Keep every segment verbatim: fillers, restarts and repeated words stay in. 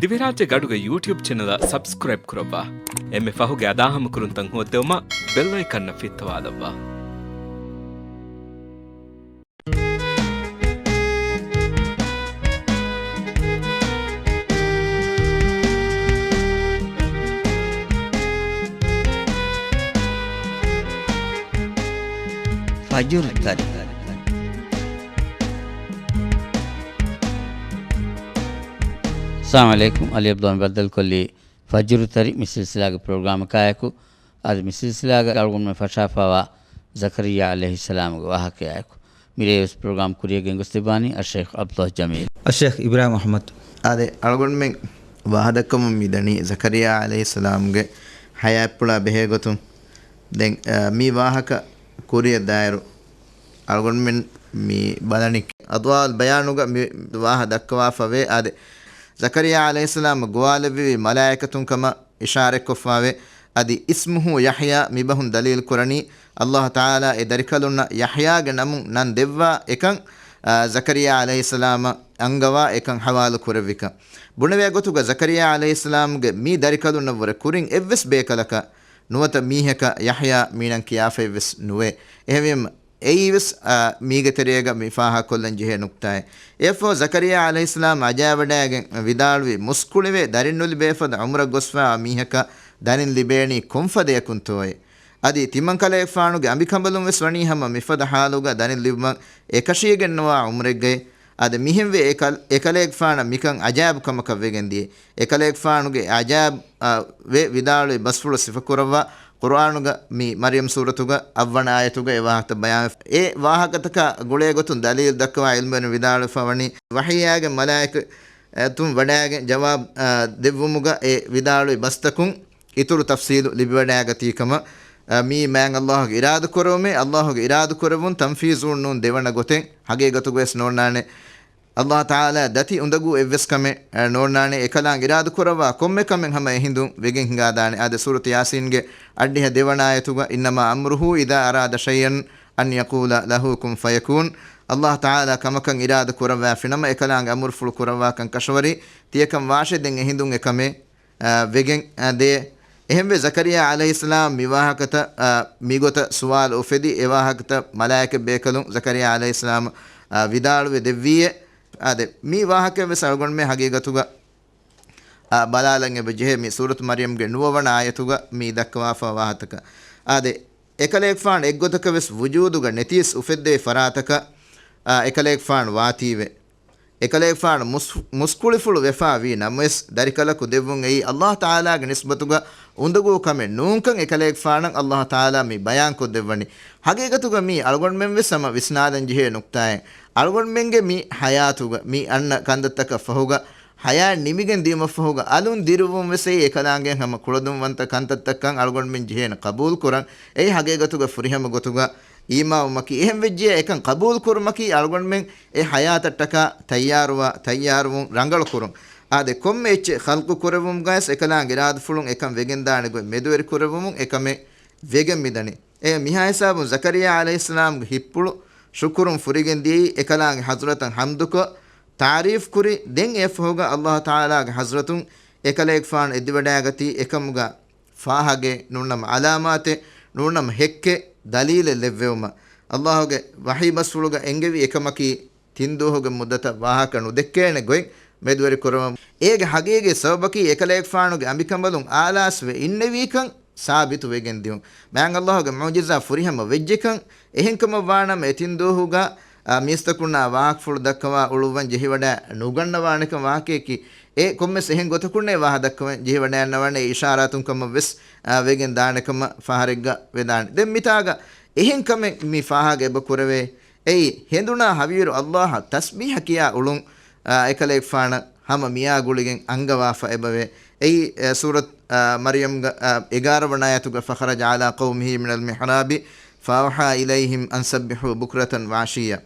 ދިވެހިރާއްޖޭގެ އަޑުގެ ޔޫޓިއުބް ޗެނަލަށް ސަބްސްކްރައިބް ކުރައްވާ. އެންމެ ފަހުގެ އަދާހަމަކުރުންތައް ހޯއްދެވުމަށް ބެލް އައިކަންއަށް ފިއްތަވާލައްވާ. ފަޖުރު ތަރި. އައްސަލާމު ޢަލައިކުމް. އަލީ ޢަބްދުއްލާހި ބައްދަލުކޮށްލީ ފަޖުރު ތަރި މި ސިލްސިލާގެ ޕްރޮގްރާމަކާއެކު. އަދި މި ސިލްސިލާގަ އަޅުގަނޑުމެން ފަށާފައިވާ ޒަކަރިއްޔާ ޢަލައިހިއްސަލާމުގެ ވާހަކަޔާއެކު. މިރޭވެސް ޕްރޮގްރާމް ކުރިއަށް ގެންގޮސްދެއްވާނީ އައްޝައިޚް ޢަބްދުﷲ ޖަމީލް. އައްޝައިޚް އިބްރާހިމް އަޙްމަދު. އާދެ، އަޅުގަނޑުމެން ވާހަކަދައްކަމުން މިދަނީ ޒަކަރިއްޔާ ޢަލައިހިއްސަލާމުގެ ޙަޔާތްޕުޅާ ބެހޭގޮތުން. ދެން، އަ، މި ވާހަކަ ކުރިއަށް ދާއިރު އަޅުގަނޑުމެން މި ބަލަނީ އަޟްވާއުލް ބަޔާނުގަ މި ވާހަ ދައްކަވާފަވޭ. އާދެ، ޒަކަރިއްޔާ ޢަލައިހިއްސަލާމަށް ގޮވާލެއްވި މަލާއިކަތުން ކަމަށް އިޝާރަތްކޮށްފަވޭ. އަދި އިސްމުހު ޔަޙްޔާ މިބަހުން ދަލީލު ކުރަނީ، ﷲ ތަޢާލާ އެ ދަރިކަލުންނަށް ޔަޙްޔާގެ ނަމުން ނަން ދެއްވާ އެކަން، އާ، ޒަކަރިއްޔާ ޢަލައިހިއްސަލާމަށް އަންގަވާ އެކަން ޙަވާލު ކުރެއްވިކަން. ބުނެވޭ ގޮތުގަ ޒަކަރިއްޔާ ޢަލައިހިއްސަލާމުގެ މި ދަރިކަލުންނަށްވުރެ ކުރިން އެއްވެސް ބޭކަލަކަށް ނުވަތަ މީހަކަށް ޔަޙްޔާ މިނަން ކިޔާފައެއްވެސް ނުވޭ. އެހެންވީމަ، އެއީވެސް، އާ، މީގެ ތެރޭގަ މި ފާހަގަކޮށްލަން ޖެހޭ ނުކްތާއެއް. އެއަށްފަހު ޒަކަރިއްޔާ ޢަލައިހިއްސަލާމް އަޖައިވަޑައިގެން ވިދާޅުވި، މުސްކުޅިވެ ދަރިންނުލިބޭފަދަ ޢުމުރަށް ގޮސްފައިވާ މީހަކަށް ދަރިން ލިބޭނީ ކޮންފަދަޔަކުންތޯއޭ؟ އަދި ތިމަންކަލޭގެފާނުގެ އަނބިކަނބަލުން ވެސް ވަނީ ހަމަ މިފަދަ ޙާލުގަ ދަރިން ލިބުމަށް އެކަށީގެންނަވާ ޢުމުރެއްގައި. އާދެ، މިހެންވެ އެކަލް-، އެކަލޭގެފާނަށް މިކަން އަޖާއިބު ކަމަކަށް ވެގެން ދިޔަ. އެކަލޭގެފާނުގެ އަޖާއިބު، އާ، ވެ ވިދާޅުވި ބަސްފުޅު ސިފަކުރައްވާ ޤުރުއާނުގަ މި މަރްޔަމް ސޫރަތުގަ އަށްވަނަ އާޔަތުގަ އެ ވާހަކަތައް ބަޔާންވެފަ. އެ ވާހަކަތަކާ ގުޅޭ ގޮތުން ދަލީލު ދައްކަވާ ޢިލްމުވެރިން ވިދާޅުވެފަ ވަނީ، ވަޙީއާގެން މަލާއިކަތުން ވަޑައިގެން ޖަވާބު، އާ، ދެއްވުމުގަ އެ ވިދާޅުވި ބަސްތަކުން އިތުރު ތަފްސީލު ލިބިވަޑައިގަތީ ކަމަށް، އަ، މީ މާތް ﷲ ގެ އިރާދަކުރެވުމޭ، ﷲ ގެ އިރާދަކުރެވުން ތަންފީޒުވުން ނޫން ދެވަނަ ގޮތެއް ހަގީގަތުގަވެސް ނޯންނާނެ. ﷲ ތަޢާލާ ދަތި އުނދަގޫ އެއްވެސް ކަމެއް، އަ، ނޯންނާނެ. އެކަލާނގެ އިރާދަކުރައްވާ ކޮންމެ ކަމެއް ހަމަ އެހިނދުން ވެގެން ހިނގާދާނެ. އާދެ، ސޫރަތު ޔާސީންގެ އަށްޑިހަ ދެވަނަ އާޔަތުގަ، إنما أمره إذا أراد شيئا أن يقول له كن فيكون. ﷲ ތަޢާލާ ކަމަކަށް އިރާދަ ކުރައްވާފިނަމަ އެކަލާނގެ އަމުރުފުޅު ކުރައްވާކަން ކަށަވަރީ، ތިޔަކަން ވާށޭ ދެން އެހިނދުން އެކަމެއް އާ، ވެގެން، އާ، ދޭ. އެހެންވެ، ޒަކަރިއްޔާ ޢަލައިހިއްސަލާމް މި ވާހަކަތައް، އާ، މިގޮތަށް ސުވާލު އުފެދި، އެ ވާހަކަތައް މަލާއިކަ ބޭކަލުން ޒަކަރިއްޔާ ޢަލައިހިއްސަލާމަށް، އާ، ވިދާޅުވެ ދެއްވީއޭ. އާދެ، މި ވާހަކައެއް ވެސް އަޅުގަނޑުމެން ހަގީގަތުގަ، އާ، ބަލާލަން އެބަ ޖެހޭ. މި ސޫރަތު މަރްޔަމްގެ ނުވަވަނަ އާޔަތުގަ މި ދައްކަވާފަ ވާހަކަތަކަށް. އާދެ، އެކަލޭގެފާނު އެއްގޮތަކަށް ވެސް ވުޖޫދުގަ ނެތިވެސް އުފެއްދެވި ފަރާތަކަށް، އާ، އެކަލޭގެފާނު ވާތީވެ. އެކަލޭގެފާނު މުސް-، މުސްކުޅިފުޅު ވެފާ ވީ ނަމަވެސް، ދަރިކަލަކު ދެއްވުން އެއީ ﷲ ތަޢާލާގެ ނިސްބަތުގަ އުނދަގޫ ކަމެއް ނޫންކަން އެކަލޭގެފާނަށް ﷲ ތަޢާލާ މި ބަޔާންކޮށްދެއްވަނީ. ހަގީގަތުގަ މީ އަޅުގަނޑުމެން ވެސް ހަމަ ވިސްނާލަން ޖެހޭ ނުކްތާއެއް. އަޅުގަނޑުމެންގެ މި ޙަޔާތުގަ، މި އަންނަ ކަންތައްތަކަށް ފަހުގަ، ޙަޔާތް ނިމިގެން ދިޔުމަށްފަހުގަ އަލުން ދިރުވުން ވެސް އެއީ އެކަލާނގެ ހަމަ ކުޅަދުންވަންތަ ކަންތައްތައްކަން އަޅުގަނޑުމެން ޖެހޭނެ ޤަބޫލުކުރަން. އެއީ ހަގީގަތުގަ ފުރިހަމަ ގޮތުގަ އީމާންވުމަކީ، އެހެންވެއްޖެޔާ އެކަން ޤަބޫލުކުރުމަކީ އަޅުގަނޑުމެން އެ ޙަޔާތަށްޓަކާ ތައްޔާރުވާ، ތައްޔާރުވުން ރަނގަޅުކުރުން. އާދެ، ކޮންމެ އެއްޗެއް ޚަލްޤު ކުރެއްވުމުގައިވެސް އެކަލާނގެ އިރާދަފުޅުން އެކަން ވެގެންދާނެ ގޮތް މެދުވެރިކުރެއްވުމުން އެކަމެއް ވެގެން މިދަނީ. އެ މިހާ ހިސާބުން ޒަކަރިއްޔާ ޢަލައިހިއްސަލާމްގެ ހިތްޕުޅު ޝުކުރުން ފުރިގެން ދިޔައީ އެކަލާނގެ ޙަޟްރަތަށް ޙަމްދުކޮށް، ތަޢުރީފް ކުރި، ދެން އެއަށްފަހުގަ ﷲ ތަޢާލާގެ ޙަޟްރަތުން އެކަލޭގެފާނު އެދިވަޑައިގަތީ އެކަމުގަ ފާހަގައެއް ނޫންނަމަ ޢަލާމާތެއް، ނޫންނަމަ ހެއްކެއް، ދަލީލެއް ލެއްވެވުމަށް. ﷲ ގެ ވަޙީ ބަސްފުޅުގަ އެންގެވި އެކަމަކީ، ތިން ދުވަހުގެ މުއްދަތަށް ވާހަކަ ނުދެއްކޭނެ ގޮތް މެދުވެރި ކުރަމުން، އޭގެ ހަގީގީ ސަބަބަކީ އެކަލޭގެފާނުގެ އަނބިކަނބަލުން އާލާސްވެ އިންނެވީކަން ސާބިތު ވެގެން ދިޔުން. މާތް ﷲ ގެ މުޢުޖިޒާ ފުރިހަމަ ވެއްޖެކަން. އެހެންކަމަށް ވާނަމަ އެ ތިން ދުވަހުގަ، އާ، މީސްތަކުންނާ ވާހަކަފުޅު ދައްކަވާ އުޅުއްވަން ޖެހިވަޑައި ނުގަންނަވާނެކަން ވާހަކަޔަކީ، އެ ކޮންމެސް އެހެން ގޮތަކުންނޭ ވާހަ ދައްކަވަން ޖެހިވަޑައިންނަވާނެ އިޝާރާތުން ކަމަށް ވެސް، އާ، ވެގެން ދާނެކަމަށް ފަހަރެއްގަ ވެދާނެ. ދެން މިތާގަ އެހެން ކަމެއް މި ފާހަގަ އެބަ ކުރެވޭ. އެއީ، ހެނދުނާ ހަވީރު ﷲ އަށް ތަސްބީޙަ ކިޔާ އުޅުން، އާ، އެކަލޭގެފާނަށް ހަމަ މިއާ ގުޅިގެން އަންގަވާފަ އެބަވޭ. އެއީ، އެ، ސޫރަތު، އާ، މަރްޔަމްގެ، އާ، އެގާރަ ވަނަ އާޔަތުގެ، فخرج على قومه من المحراب فأوحى إليهم أن سبحوا بكرة وعشيا.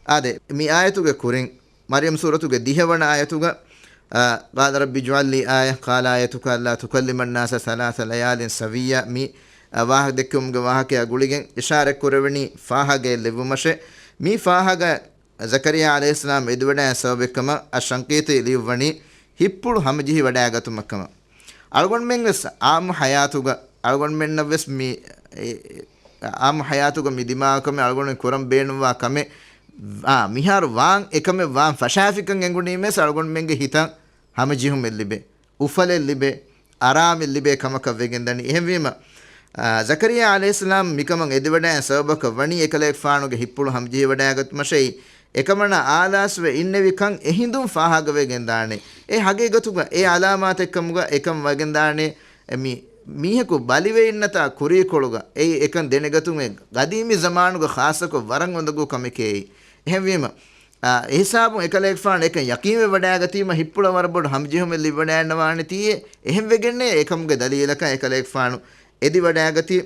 އާދެ، މި އާޔަތުގެ ކުރިން، މަރްޔަމް ސޫރަތުގެ ދިހަވަނަ އާޔަތުގަ، އާ، قال رب اجعل لي آية، قال آيتك ألا تكلم الناس ثلاث ليال سويا. މި، އާ، ވާހަކަ ދެއްކެވުމުގެ ވާހަކަޔާ ގުޅިގެން އިޝާރަތް ކުރެވެނީ ފާހަގައެއް ލެއްވުމަށޭ. މި ފާހަގަ ޒަކަރިއްޔާ ޢަލައިހިއްސަލާމް އެދިވަޑައި ސަބަބެއްކަމަށް އައްޝަންޤީޠީ ލިޔުއްވަނީ، ހިތްޕުޅު ހަމަޖެހި ވަޑައިގަތުމަށް ކަމަށް. އަޅުގަނޑުމެން ވެސް އާއްމު ހަޔާތުގަ، އަޅުގަނޑުމެންނަށް ވެސް މި، އެ، އާއްމު ހަޔާތުގަ މި ދިމާވާ ކަމެއް، އަޅުގަނޑުމެން ކުރަން ބޭނުންވާ ކަމެއް، އާ، މިހާރު ވާން އެކަމެއް ވާން ފަށާފިކަން އެނގުނީމަސް އަޅުގަނޑުމެންގެ ހިތަށް ހަމަޖެހުމެއް ލިބޭ، އުފަލެއް ލިބޭ، އަރާމެއް ލިބޭ ކަމަކަށް ވެގެންދަނީ. އެހެންވީމަ، އާ، ޒަކަރިއްޔާ ޢަލައިހިއްސަލާމް މިކަމަށް އެދިވަޑައި ސަބަބަކަށް ވަނީ އެކަލޭގެފާނުގެ ހިތްޕުޅު ހަމަޖެހިވަޑައިގަތުމަށެއް. އެކަމަނާ އާލާސްވެ އިންނެވިކަން އެހިނދުން ފާހަގަވެގެންދާނެ. އެ ހަގީގަތުގަ އެ އަލާމާތެއްކަމުގަ އެކަން ވެގެންދާނެ. އެ މި، މީހަކު ބަލިވެ އިންނަތާ ކުރީކޮޅުގަ އެއީ އެކަން ދެނެގަތުން އެ ގަދީމީ ޒަމާނުގަ ޚާއްޞަކޮށް ވަރަށް އުނދަގޫ ކަމެކޭ. އެހެންވީމަ، އާ، އެހިސާބުން އެކަލޭގެފާނު އެކަން ޔަޤީންވެވަޑައިގަތީމަ ހިތްޕުޅަށް ވަރަށް ބޮޑު ހަމަޖެހުމެއް ލިބިވަޑައިގަންނަވާނެތީ. އެހެންވެގެންނޭ އެކަމުގެ ދަލީލަކަށް އެކަލޭގެފާނު އެދިވަޑައިގަތީ.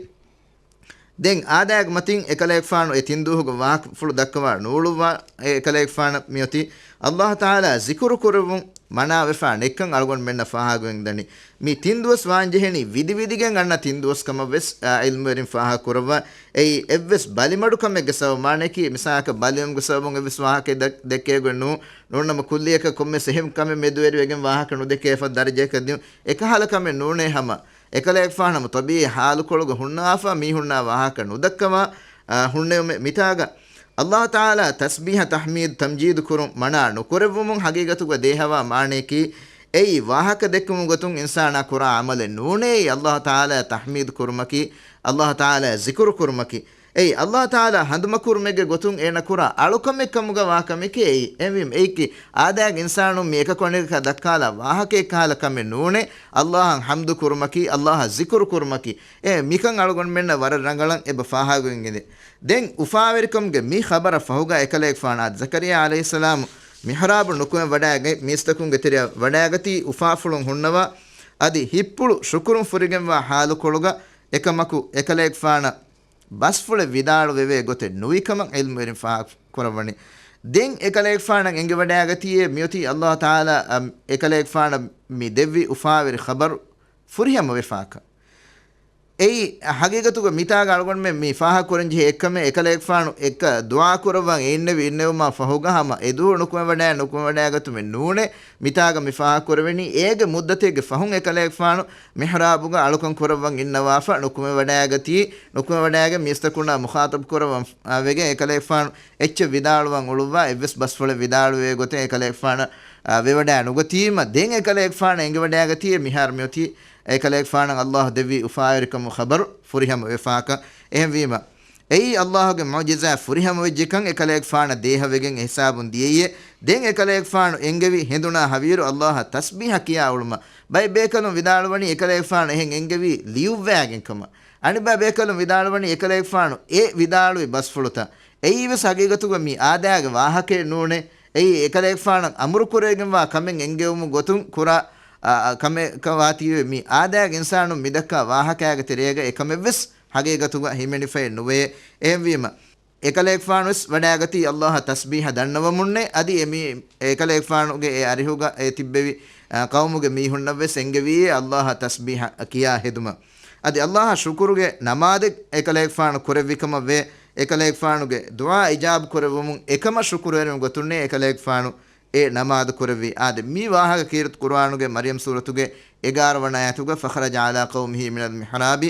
ދެން އާދައިގެ މަތިން އެކަލޭގެފާނު އެ ތިން ދުވަހުގެ ވާހަކަފުޅު ދައްކަވާ ނޫޅުއްވާ އެކަލޭގެފާނަށް މިއޮތީ ﷲ ތަޢާލާ ޒިކުރު ކުރެއްވުން މަނާވެފާ ނެތްކަން އަޅުގަނޑުމެންނަށް ފާހަގަވެގެންދަނީ. މި ތިން ދުވަސް ވާންޖެހެނީ ވިދިވިދިގެން އަންނަ ތިން ދުވަސް ކަމަށް ވެސް، އާ، ޢިލްމުވެރިން ފާހަގަ ކުރައްވާ. އެއީ އެއްވެސް ބަލިމަޑު ކަމެއްގެ ސަބަބު މާނައަކީ، މިސާލަކަށް ބަލިވުމުގެ ސަބަބުން އެއްވެސް ވާހަކައެއް ދެ-، ދެއްކޭ ގޮތް ނޫން. ނޫންނަމަ ކުއްލިއަކަށް ކޮންމެސް އެހެން ކަމެއް މެދުވެރިވެގެން ވާހަކަ ނުދެކޭ އެފަދަ ދަރަޖައަކަށް ދިޔުން. އެކަހަލަ ކަމެއް ނޫނޭ ހަމަ. އެކަލޭގެފާނު ތަބީޢީ ޙާލުކޮޅުގަ ހުންނަވާފަ މީހުންނާ ވާހަކަ ނުދައްކަވާ، އާ، ހުންނެވުމެއް. މިތާގަ ﷲ ތަޢާލާ ތަސްބީޙަ، ތަޙްމީދު، ތަމްޖީދު ކުރުން މަނާ ނުކުރެއްވުމުން ހަގީގަތުގަ ދޭހަވާ މާނައަކީ، އެއީ ވާހަކަ ދެއްކުމުގެ ގޮތުން އިންސާނާ ކުރާ ޢަމަލެއް ނޫނޭ. ﷲ ތަޢާލާ ތަޙްމީދު ކުރުމަކީ، ﷲ ތަޢާލާ ޒިކުރު ކުރުމަކީ، އެއީ ﷲ ތަޢާލާ ހަނދުމަކުރުމެއްގެ ގޮތުން އޭނަ ކުރާ އަޅުކަމެއް ކަމުގަ ވާ ކަމެކޭ އެއީ. އެހެންވީމަ އެއީކީ އާދައިގެ އިންސާނުން މި އެކަކު އަނެކަކާ ދައްކާލާ ވާހަކައެއް ކަހަލަ ކަމެއް ނޫނޭ. ﷲ އަށް ޙަމްދު ކުރުމަކީ، ﷲ އަށް ޒިކުރު ކުރުމަކީ، އެ މިކަން އަޅުގަނޑުމެންނަށް ވަރަށް ރަނގަޅަށް އެބަ ފާހަގަވެގެންދޭ. ދެން އުފާވެރިކަމުގެ މި ޚަބަރަށް ފަހުގަ އެކަލޭގެފާނާ ޒަކަރިއްޔާ ޢަލައިހިއްސަލާމު މިޙްރާބު ނުކުމެ ވަޑައިގަތް މީސްތަކުންގެ ތެރެއަށް ވަޑައިގަތީ އުފާފުޅުން ހުންނަވާ، އަދި ހިތްޕުޅު ޝުކުރުން ފުރިގެންވާ ޙާލުކޮޅުގަ އެކަމަކު އެކަލޭގެފާނަށް ބަސްފުޅެއް ވިދާޅުވެވޭ ގޮތެއް ނުވި ކަމަށް ޢިލްމުވެރިން ފާހަގަ ކުރައްވަނީ. ދެން އެކަލޭގެފާނަށް އެނގިވަޑައިގަތީއޭ މިއޮތީ ﷲ ތަޢާލާ، އަ، އެކަލޭގެފާނަށް މި ދެއްވި އުފާވެރި ޚަބަރު ފުރިހަމަވެފާކަން. އެއީ ހަގީގަތުގަ މިތާގަ އަޅުގަނޑުމެން މި ފާހަގަކުރަންޖެހޭ އެއްކަމެއް، އެކަލޭގެފާނު އެއްކަ ދުޢާ ކުރައްވަން އިންނެވި އިންނެވުމާ ފަހުގަ ހަމަ އެދުވަހު ނުކުމެވަޑައި ނުކުމެވަޑައިގަތުމެއް ނޫނޭ. މިތާގަ މި ފާހަގަކުރެވެނީ އޭގެ މުއްދަތެއްގެ ފަހުން އެކަލޭގެފާނު މިޙްރާބުގަ އަޅުކަން ކުރައްވަން އިންނަވާފަ ނުކުމެވަޑައިގަތީ، ނުކުމެވަޑައިގެން މީސްތަކުންނާ މުޚާޠަބު ކުރައްވަން، އާ، ވެގެން އެކަލޭގެފާނު އެއްޗެއް ވިދާޅުވަން އުޅުއްވާ އެއްވެސް ބަސްފުޅެއް ވިދާޅުވޭ ގޮތެއް އެކަލޭގެފާނަށް، އާ، ވެވަޑައި ނުގަތީމަ ދެން އެކަލޭގެފާނަށް އެނގިވަޑައިގަތީ މިހާރު މިއޮތީ އެކަލޭގެފާނަށް ﷲ ދެއްވި އުފާވެރިކަމު ޚަބަރު ފުރިހަމަ ވެފާކަން. އެހެންވީމަ، އެއީ ﷲ ގެ މުޢުޖިޒާ ފުރިހަމަވެއްޖެކަން އެކަލޭގެފާނަށް ދޭހަވެގެން އެހިސާބުން ދިޔައީއޭ. ދެން އެކަލޭގެފާނު އެންގެވި ހެނދުނާ ހަވީރު ﷲ އަށް ތަސްބީޙަ ކިޔާ އުޅުމަށް. ބައެއް ބޭކަލުން ވިދާޅުވަނީ އެކަލޭގެފާނު އެހެން އެންގެވީ ލިޔުއްވާގެން ކަމަށް. އަނެއްބައި ބޭކަލުން ވިދާޅުވަނީ އެކަލޭގެފާނު އެ ވިދާޅުވި ބަސްފުޅުތައް. އެއީވެސް ހަގީގަތުގަ މި އާދައިގެ ވާހަކައެއް ނޫނޭ. އެއީ އެކަލޭގެފާނަށް އަމުރުކުރެވިގެންވާ ކަމެއް އެންގެވުމުގެ ގޮތުން ކުރާ، އާ، ކަމެއް ކަމަށް ވާތީވެ މި އާދައިގެ އިންސާނުން މިދައްކާ ވާހަކައިގެ ތެރޭގަ އެކަމެއްވެސް ހަގީގަތުގަ ހިމެނިފައެއް ނުވޭ. އެހެންވީމަ، އެކަލޭގެފާނުވެސް ވަޑައިގަތީ ﷲ އަށް ތަސްބީޙަ ދަންނަވަމުންނޭ. އަދި އެ މީ، އެކަލޭގެފާނުގެ އެ އަރިހުގަ އެ ތިއްބެވި، އާ، ޤައުމުގެ މީހުންނަށްވެސް އެންގެވީއޭ ﷲ އަށް ތަސްބީޙަ ކިޔާ ހެދުމަށް. އަދި ﷲ އަށް ޝުކުރުގެ ނަމާދެއް އެކަލޭގެފާނު ކުރެއްވިކަމަށް ވޭ. އެކަލޭގެފާނުގެ ދުޢާ އިޖާބު ކުރެއްވުމުން އެކަމަށް ޝުކުރުވެރިވުމުގެ ގޮތުންނޭ އެކަލޭގެފާނު އެ ނަމާދު ކުރެއްވީ. އާދެ، މި ވާހަކަ ކީރިތި ޤުރުއާނުގެ މަރްޔަމް ސޫރަތުގެ އެގާރަ ވަނަ އާޔަތުގަ، فخرج على قومه من المحراب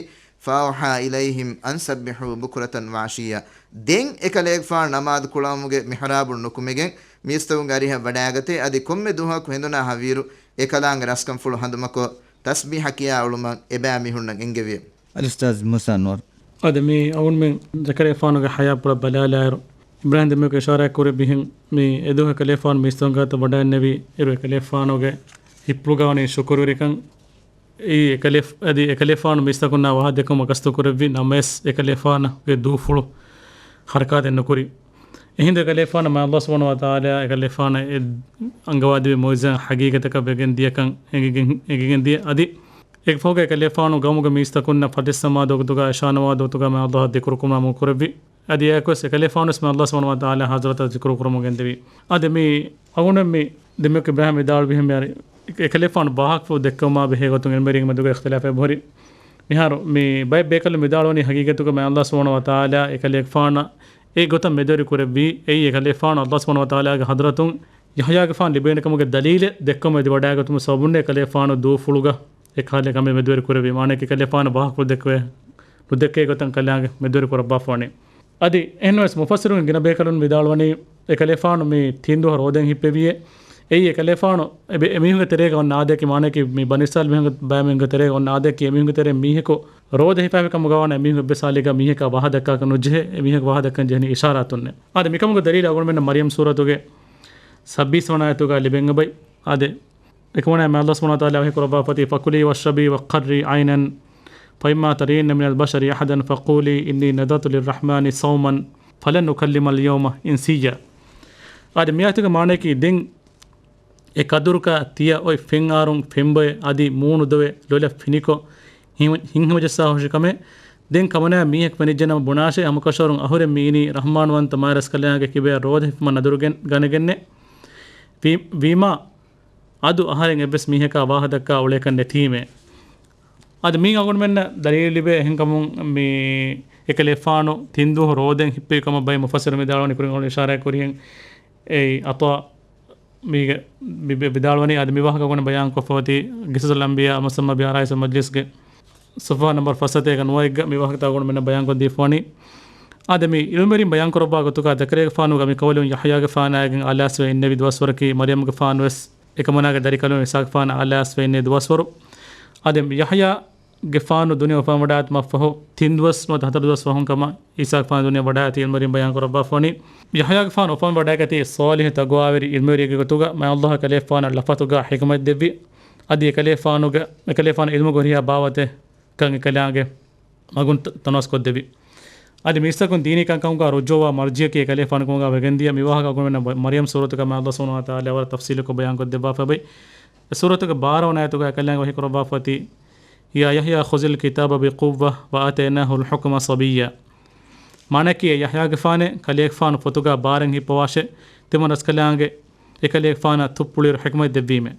فأوحى إليهم أن سبحوا بكرة وعشيا. ދެން އެކަލޭގެފާނު ނަމާދު ކުޅައުމުގެ މިޙްރާބުން ނުކުމެގެން މީސްތަކުންގެ އަރިހަށް ވަޑައިގަތޭ. އަދި ކޮންމެ ދުވަހަކު ހެނދުނާ ހަވީރު އެކަލާނގެ ރަސްކަންފުޅު ހަނދުމަކޮށް، ތަސްބީޙަ ކިޔާ އުޅުމަށް އެބައިމީހުންނަށް އެންގެވިއެވެ. އަލްއުސްތާޛް މޫސާ ނޫރު. އަދި މި އަޅުގަނޑުމެން ޒަކަރިޔާފާނުގެ ޙަޔާތްޕުޅަށް ބަލާލާއިރު، އިބްރާހީމް ދެމީހަކު އިޝާރާތް ކުރެއްވިހެން، މި އެދުވަހު އެކަލޭފާނު މީސްތަކުން ގާތަށް ވަޑައިންނެވި އިރު، އެކަލޭފާނުގެ ހިތްޕުޅުގަ ވަނީ ޝުކުރުވެރިކަން. އެއީ އެކަލޭފް-، އަދި އެކަލޭފާނު މީސްތަކުންނާ ވަހާ ދެއްކުމަށް ގަސްތު ކުރެއްވި ނަމަވެސް، އެކަލޭފާނަށް ގެ ދޫފުޅު ޙަރަކާތެއް ނުކުރި. އެހިނދު އެކަލޭފާނަށް މާތް ﷲ ސުބްޙާނަހޫ ވަތަޢާލާ އެކަލޭފާނަށް އެ އަންގަވާދެއްވި މުޢުޖިޒާ ޙަޤީޤަތަކަށް ވެގެން ދިޔަކަން އެނގިގެން، އެނގިގެން ދިޔަ. އަދި އެކަމަކު އެކަލޭފާނު ގައުމުގެ މީސްތަކުންނަށް ފަތިސް ނަމާދު ވަގުތުގަ، އިޝާ ނަމާދު ވަގުތުގަ މާތް ﷲ އަށް ޛިކުރު ކުރުމަށް އަމުރު ކުރެއްވި. އަދި އެއަކުވެސް އެކަލޭފާނުވެސް މާތް ﷲ ސުބްޙާނަހޫ ވަތަޢާލާ ޙަޟްރަތަށް ޒިކުރު ކުރުމުން ގެންދެވި. އަދި މި އަޅުގަނޑުމެން މި ދެމީހަކު އިބްރާހީމް ވިދާޅުވިހެން މިހާރު އެކަލޭފާނު ވާހަކަފުޅު ދެއްކެވުމާ ބެހޭ ގޮތުން ޢިލްމުވެރިންގެ މެދުގަ އިޚްތިލާފެއް އެބަހުރި. މިހާރު މި ބައެއް ބޭކަލުން ވިދާޅުވަނީ ޙަޤީޤަތުގަ މާތް ﷲ ސުބްޙާނަހޫ ވަތަޢާލާ އެކަލޭފާނަށް އެ ގޮތަށް މެދުވެރި ކުރެއްވީ، އެއީ އެކަލޭފާނު ﷲ ސުބްޙާނަހޫ ވަތަޢާލާގެ ޙަޟްރަތުން ޔަޙްޔާގެފާނު ލިބޭނެ ކަމުގެ ދަލީލެއް ދެއްކަމުން އެދިވަޑައިގަތުމުގެ ސަބަބުން އެކަލޭފާނު ދޫފުޅުގަ އެކަހަލަ ކަމެއް މެދުވެރި ކުރެއްވި. މާނައަކީ އެކަލޭފާނު ވާހަކަފުޅު ދެއްކެވޭ ނުދެއްކޭ ގޮތަށް ކަލާނގެ މެދުވެރި ކުރައްވާފަވަނީ. އަދި އެހެންވެސް މުފައްސިރުން ގިނަ ބޭކަލުން ވިދާޅުވަނީ، އެކަލޭފާނު މި ތިން ދުވަހު ރޯދައިން ހިއްޕެވިއޭ. އެއީ އެކަލޭފާނު އެބެ-، އެމީހުންގެ ތެރޭގަ އޮންނަ އާދަޔަކީ، މާނައަކީ މި ބަނީ އިސްރާއީލް މީހުންގެ ބައިމީހުންގެ ތެރޭގަ އޮންނަ އާދަޔަކީ، އެމީހުންގެ ތެރޭ މީހަކު ރޯދަ ހިފާފި ކަމުގަ ވާނަމަ އެމީހުން އެއްވެސް ހާލެއްގަ މީހަކާ ވާހަ ދައްކާކަށް ނުޖެހޭ، އެމީހަކު ވާހަ ދައްކަން ޖެހެނީ އިޝާރާތުންނޭ. އާދެ، މިކަމުގެ ދަލީލު އަޅުގަނޑުމެންނަށް މަރްޔަމް ސޫރަތުގެ ސައްބީސް ވަނަ އާޔަތުގަ ލިބެން އެބައި. އާދެ، އެކަމުނާ މާ ﷲ ސުބްޙާނަހޫ ވަތަޢާލާ ވަޙީ ކުރައްވާފަތި، فَكُلِي وَاشْرَبِي وَقَرِّي عَيْنًا فَإِمَّا تَرَيِنَّ مِنَ الْبَشَرِ أَحَدًا فَقُولِي إِنِّي نَذَرْتُ لِلرَّحْمَنِ صَوْمًا فَلَنْ أُكَلِّمَ الْيَوْمَ إِنْسِيًّا. އާދެ، މި އާޔަތުގެ މާނައަކީ، ދެން އެ ކަދުރުގަ ތިޔަ އޮތް ފެން އާރުން ފެންބޮއެ އަދި މޫނު ދޮވެ ލޮލަށް ފިނިކޮށް، ހިން-، ހިތްހަމަޖައްސާ ހުށި ކަމެއް. ދެން ކަމަނާ މީހަކު ފެނިއްޖެނަމަ ބުނާށޭ، ހަމަކަށަވަރުން އަހުރެން މިއިނީ ރަޙްމާންވަންތަ މާތް ރަސްކަލާނގެ ކިބަޔަށް ރޯދަ ހިފުމަށް ނަދުރު ގެން-، ގަނެގެންނޭ. ވީ-، ވީމާ، އަދު އަހަރެން އެއްވެސް މީހަކާ ވާހަ ދައްކާ އުޅޭކަށް ނެތީމޭ. އަދި މީ އަޅުގަނޑުމެންނަށް ދަލީލު ލިބޭ އެހެންކަމުން، މި އެކަލޭފާނު ތިން ދުވަހު ރޯދައިން ހިއްޕެވި ކަމަށް ބައެއް މުފައްސިރުން ވިދާޅުވަނީ، ކުރިން އަޅުގަނޑު އިޝާރާތް ކުރިހެން އެއީ ޢަޠާ މީގެ މި-، މި-، ވިދާޅުވަނީ. އަދި މި ވާހަކަ އަޅުގަނޑު ބަޔާން ކޮށްފަ އޮތީ ޤިޞަޞުލް އަންބިޔާ މުސައްމަ ބި ޢަރާއިސުލް މަޖްލިސްގެ ޞަފްޙާ ނަންބަރު ފަސްސަތޭކަ ނުވައެއްގަ މި ވާހަކަތައް އަޅުގަނޑުމެންނަށް ބަޔާންކޮށްދީފަވަނީ. އާދެ، މި ޢިލްމުވެރިން ބަޔާންކުރައްވާ ގޮތުގަ ޒަކަރިޔާގެފާނުގެ މި ޤައުލުން ޔަޙްޔާގެފާނާއިގެން އާލާސްވެ އިންނެވި ދުވަސްވަރަކީ މަރްޔަމްގެފާނުވެސް އެކަމަނާގެ ދަރިކަލުން އީސާގެފާނާ އާލާސްވެ އިންނެވި ދުވަސްވަރު. އާދެ، ޔަޙްޔާގެފާނު ދުނިޔެ އުފަންވަޑާއިގަތުމަށްފަހު ތިން ދުވަސް ނުވަތަ ހަތަރު ދުވަސް ފަހުން ކަމަށް އީސާގެފާނު ދުނިޔެ ވަޑާއިގަތީ ޢިލްމުވެރިން ބަޔާންކުރައްވާފަވަނީ. ޔަޙްޔާގެފާނު އުފަންވަޑައިގަތީ ޞާލިޙު ތަޤްވާވެރި ޢިލްމުވެރިއެއްގެ ގޮތުގަ މާތް ﷲ އެކަލޭފާނަށް ލަފަތުގަ ޙިކުމަތް ދެއްވި. އަދި އެކަލޭފާނުގެ، އެކަލޭފާނު ޢިލްމުގެ ހުރިހާ ބާވަތެއް ކަން އެކަލާނގެ މަގުން ތަ-، ތަނަވަސްކޮށްދެއްވި. އަދި މީސްތަކުން ދީނީ ކަންކަމުގަ ރުޖޫޢަ މަރްޖިޢަކީ އެކަލޭފާނު ކަމުގަ ވެގެންދިޔަ. މި ވާހަކަ އަޅުގަނޑުމެންނަށް މަރްޔަމް ސޫރަތުގަ މާތް ﷲ ސުބްޙާނަހޫ ވަތަޢާލާ ވަރަށް ތަފްޞީލުކޮށް ބަޔާންކޮށްދެއްވާފައި. އެ ސޫރަތުގެ ބާރަ ވަނަ އާޔަތުގަ އެކަލާނގެ ވަޙީ ކުރައްވާފައި އޮތީ، يَا يَحْيَىٰ خُذِ الْكِتَابَ بِقُوَّةٍ وَآتَيْنَاهُ الْحُكْمَ صَبِيًّا. މާނައަކީ، އޭ ޔަޙްޔާގެފާނޭ، ކަލޭގެފާނު ފޮތުގަ ބާރެއް ހިއްޕަވާށޭ، ތިމަން ރަސްކަލާނގެ އެކަލޭގެފާނަށް ތުއްޕުޅިއިރު ޙިކުމަތް ދެއްވީމޭ.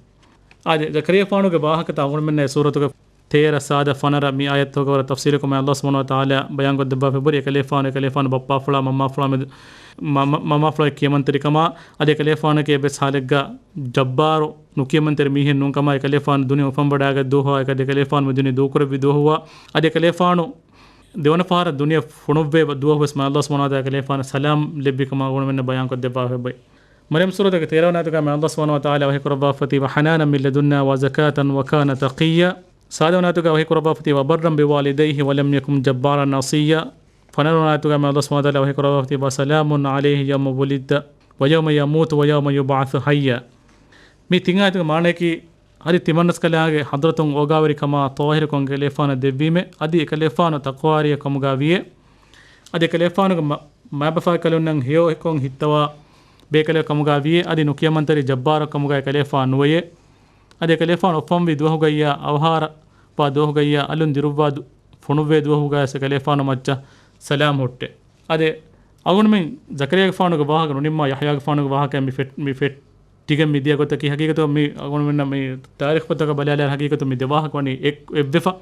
އާދެ، ޒަކަރިޔާގެފާނުގެ ވާހަކަތައް އަޅުގަނޑުމެންނަށް އެ ސޫރަތުގެ ތޭރަ، ސާދަ، ފަނަރަ މި އާޔަތްތަކުގަ ވަރަށް ތަފްޞީލުކޮށް މާތް ﷲ ސުބްޙާނަހޫ ވަތަޢާލާ ބަޔާންކޮށްދެއްވާފައި ހުރި އެކަލޭފާނު، އެކަލޭފާނު ބައްޕާފުޅާ މަންމާފުޅާ މެދު، މަ-، މަ-، މަންމާފުޅާ ކިޔަމަންތެރިކަމާ، އަދި އެކަލޭފާނަކީ އެއްވެސް ހާލެއްގަ ޖައްބާރު ނުކިޔަމަންތެރި މީހެއް ނޫންކަމާ، އެކަލޭފާނު ދުނިޔެ އުފަންވަޑައިގަތް ދުވަހާ، އެކަލޭފާނު މި ދުނިޔެ ދޫކުރެއްވި ދުވަހުވާ، އަދި އެކަލޭފާނު ދެވަނަ ފަހަރަށް ދުނިޔެ ފޮނުއްވޭ ދުވަހުވެސް މާތް ﷲ ސުބްޙާނަހޫ ވަތަޢާލާ އެކަލޭފާނަށް ސަލާމް ލެއްވި ކަމަށް އަޅުގަނޑުމެންނަށް ބަޔާންކޮށްދެއްވާފައި. މަރްޔަމް ސޫރަތުގެ ތޭރަ ވަނަ އާޔަތުގަ މާތް ﷲ ސުބްޙާނަހޫ ވަތަޢާލާ ވަޙީކުރައްވާފައި، وَحَنَانًا مِنْ لَدُنَّا وَزَكَاةً وَكَانَ تَقِيًّا. ސާދަ ވަނަ އާޔަތުގަ ވަޙީކުރައްވާފައި، وَبَرًّا بِوَالِدَيْهِ وَلَمْ يَكُنْ جَبَّارًا عَصِيًّا. ފަނަރަ ވަނަ އާޔަތުގަ މާތް ﷲ ސުބްޙާނަހޫ ވަތަޢާލާ ވަޙީކުރައްވާފައި، وَسَلَامٌ عَلَيْهِ يَوْمَ وُلِدَ وَيَوْمَ يَمُوتُ وَيَوْمَ يُبْعَثُ حَيًّا. މި ތިން އާޔަތުގެ މާނައަކީ، އަދި ތިމަންރަސްކަލާނގެ ޙަޟްރަތުން އޯގާވެރިކަމާ ޠާހިރުކޮށް އެކަލޭފާނަށް ދެއްވީމޭ، އަދި އެކަލޭފާނު ތަޤްވާވެރިއެއް ކަމުގަ ވިޔޭ، އަދި އެކަލޭފާނުގެ މަ-، މައިބަފައިކަލުންނަށް ހެޔޮކޮށް ހިއްތަވާ ބޭކަލެއް ކަމުގަ ވިޔޭ، އަދި ނުކިޔަމަންތެރި ޖައްބާރަކު ކަމުގަ އެކަލޭފާނު ނުވެޔޭ. އަދި އެކަލޭފާނު އުފަންވި ދުވަހުގައްޔާ އަވަހާރަވާ ދުވަހުގައްޔާ އަލުން ދިރުއްވާ ދު-، ފޮނުއްވޭ ދުވަހުގައި އެކަލޭފާނު މައްޗަށް ސަލާމް ހުއްޓޭ. އަދި އަޅުގަނޑުމެން ޒަކަރިޔާގެފާނުގެ ވާހަކަ ނުނިންމާ، ޔަޙްޔާގެފާނުގެ ވާހަކައެއް މި ފެ-، މި ފެއްޓިގެން މި ދިޔަ ގޮތަކީ، ހަގީގަތުގަ މި އަޅުގަނޑުމެންނަށް މި ތާރީޚު ފޮތަކަށް ބަލާލާއިރު ހަގީގަތު މި ދެ ވާހަކަ ވަނީ އެއް-، އެއްވެފަ.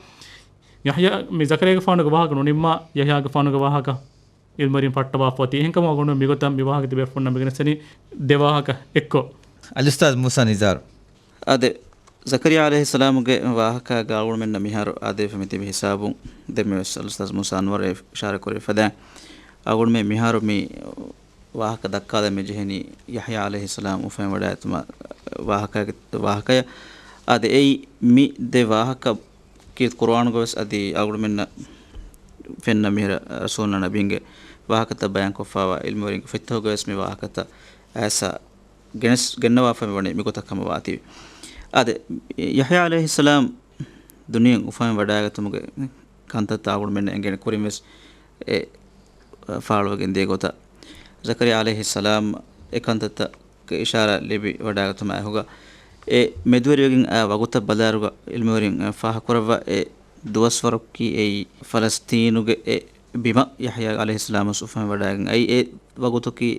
ޔަޙްޔާ، މި ޒަކަރިޔާގެފާނުގެ ވާހަކަ ނުނިންމާ، ޔަޙްޔާގެފާނުގެ ވާހަކަ ޢިލްމުވެރިން ފައްޓަވާފަ އޮތީ. އެހެންކަމުން އަޅުގަނޑު މިގޮތަށް މި ވާހަކަ ތިބޭފުޅުންނަށް މިގެނެސްދެނީ ދެ ވާހަކަ އެއްކޮށް. އަލްއުސްތާޛް މޫސާ ނިޒާރު. އާދެ، ޒަކަރިޔާ ޢަލައިހިއްސަލާމުގެ ވާހަކާގަ އަޅުގަނޑުމެންނަށް މިހާރު އާދެވިފަ މިތިބި ހިސާބުން ދެންމެވެސް އަލްއުސްތާޛް މޫސާ އަންވަރު އިޝާރާތް ކުރެވިފަ ދާން. އަޅުގަނޑުމެން މިހާރު މި ވާހަކަ ދައްކާލަން މި ޖެހެނީ ޔަޙްޔާ ޢަލައިހިއްސަލާމް އުފަންވަޑައިގަތުމަށް ވާހަކަ، ވާހަކަޔަށް. އާދެ، އެއީ މި ދެ ވާހަކަ ކީ ޤުރުއާނުގަވެސް އަދި އަޅުގަނޑުމެންނަށް ފެންނަ މިހިރަ ރަސޫލުންނާ ނަބީންގެ ވާހަކަތައް ބަޔާންކޮށްފައިވާ ޢިލްމުވެރިންގެ ފޮތްތަކުގަވެސް މި ވާހަކަތައް އައިސް ގެނެސް، ގެންނަވާފައި ވަނީ މިގޮތަށް ކަމަށް ވާތީވެ. އާދެ، ޔަޙްޔާ ޢަލައިހިއްސަލާމް ދުނިޔެ އުފަން ވަޑައިގަތުމުގެ ކަންތައްތައް އަޅުގަނޑުމެންނަށް އެނގޭނެ ކުރިންވެސް އެ ފާޅުވެގެން ދިޔަ ގޮތަށް. ޒަކަރިޔާ ޢަލައިހިއްސަލާމް އެ ކަންތައްތައް އިޝާރާތް ލިބި ވަޑައިގަތުމާ އެކުގަ، އެ މެދުވެރިވެގެން އައި ވަގުތަށް ބަލާއިރުގަ ޢިލްމުވެރިން ފާހަގަކުރައްވާ އެ ދުވަސްވަރަކީ އެއީ ފަލަސްތީނުގެ އެ ބިމަށް ޔަޙްޔާ ޢަލައިހިއްސަލާމް ވެސް އުފަން ވަޑައިގެން އައި އެ ވަގުތަކީ